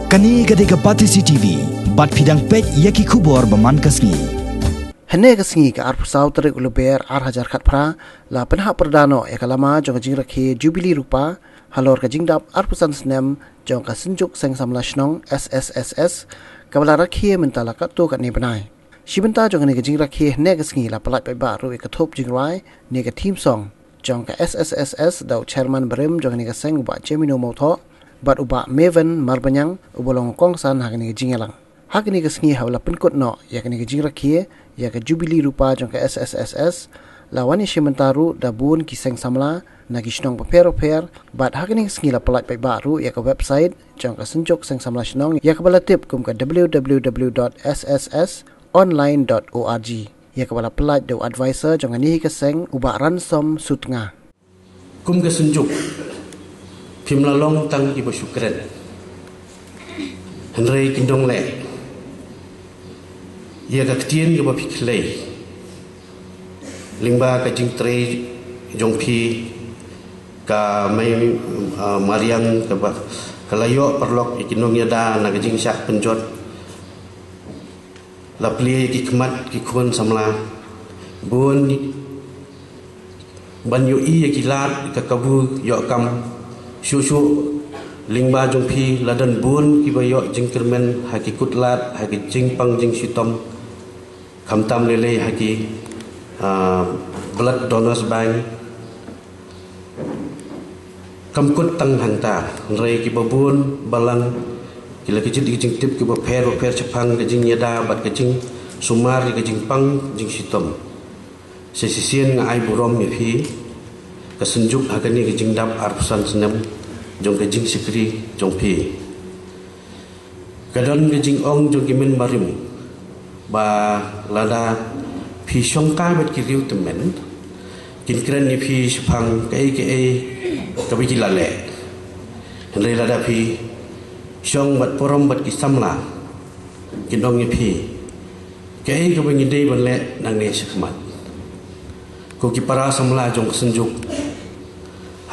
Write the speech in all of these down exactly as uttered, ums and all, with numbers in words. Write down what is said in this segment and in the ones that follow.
Kane ka dei ka Batesi T V, bad phi dang peit ïa ki khubor ba man ka sngi. Hynne ka sngi ka arphew saw tarik u Lber ar hajar khatphra, la pynhap pyrda noh ïa ka lama jong ka jingrakhe Jubili Rupa, halor ka jingdap arphew san snem jong ka Synjuk Seng Samla Shnong, S S S S, kaba la rakhe mynta la katto katne bnai. Shi bynta jong kane ka jingrakhe hynne ka sngi la pyllait paidbah ruh ïa ka thup jingrwai ne ka theme song jong ka S S S S da u chairman barim jong kane ka seng, u Bah Jemino Mawthoh, bad u Bah Meven Marbaniang, uba long u kongsan ha kane ka jingïalang. Ha kane ka sngi haba la pynkut noh ïa kane ka jingrakhe ïa ka Jubili Rupa jong ka S S S S, la wan ïashim bynta ruh da bun ki seng samla na ki shnong bapher bapher, bad ha kane ka sngi la pyllait paidbah ruh ïa ka website jong ka Synjuk Seng Samla Shnong, ïa kaba la tip kum ka W W W dot S S S online dot org, ïa kaba la pyllait da u advisor jong kane hi ka seng, u Bah Ransom Sutnga. Kum ka Synjuk, phim la long tang kiba shu kren, hynrei kin dong leh ïa ka ktien kaba phi khlei lyngba ka jingtrei jong phi, ka mei, ah, mariang kaba ka la ïoh paralok ïa ki nongïada na ka jingshah pynjot, la plie ïa ki khmat ki khun samla, bun ban ïohi ïa ki lad ka kabu ïoh kam. Shuh shuh lyngba jong phi la don bun kiba ïoh jingkyrmen ha ki kut lad, ha ki jingpang jingshitom, khamtam lei lei ha ki, ah, blood donors bank. Kam kut tang hangta, hynrei kiba bun balang ki la kjit ïa ki jingtip kiba pher bapher shaphang ka jingïada bad ka jingsumar ïa ka jingpang jingshitom. Sa shisien nga ai burom ïa phi ka Synjuk ha kane ka jingdap arphew san snem jong ka jingshakri jong phi. Ka don ka jingong jong ki mynbarim ba lada phi shongkai bad ki riew tymmen, kin kren ïa phi shaphang kaei kaei kaba ki la leh. Hynrei lada phi shong bad burom bad ki samla, kin ong ïa phi kaei kaba ngi dei ban leh nangne shakhmat. Ko ki para samla jong ka Synjuk,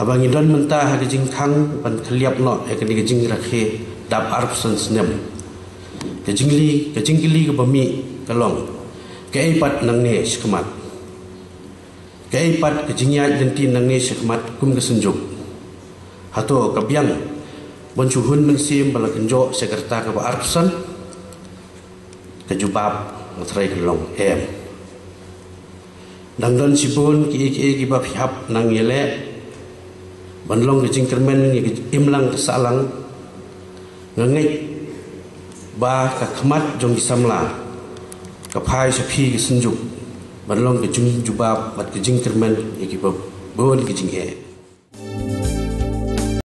haba ngi don mynta ha ka jingkhang ban khylliap noh ïa kane ka jingrakhe dap arphew san snem, ka jingkylli, ka jingkylli kaba mih ka long, kaei pat nangne shakhmat? Kaei pat ka jingïaid lynti nangne shakhmat kum ka Synjuk? Hato ka biang ban shu hun mynsiem ba la kynjoh sha ka rta kaba arphew san? Ka jubab nga tharai ka long em. Dang don shibun kiei kiei kiba phi hap nang ïaleh ban long ka jingkyrmen ïa ka imlang ka sahlang. Nga ngeit ba ka khmat jong ki samla ka phai sha phi ka Synjuk ban long ka jingjubab bad ka jingkyrmen ïa kiba bun ki jingeh.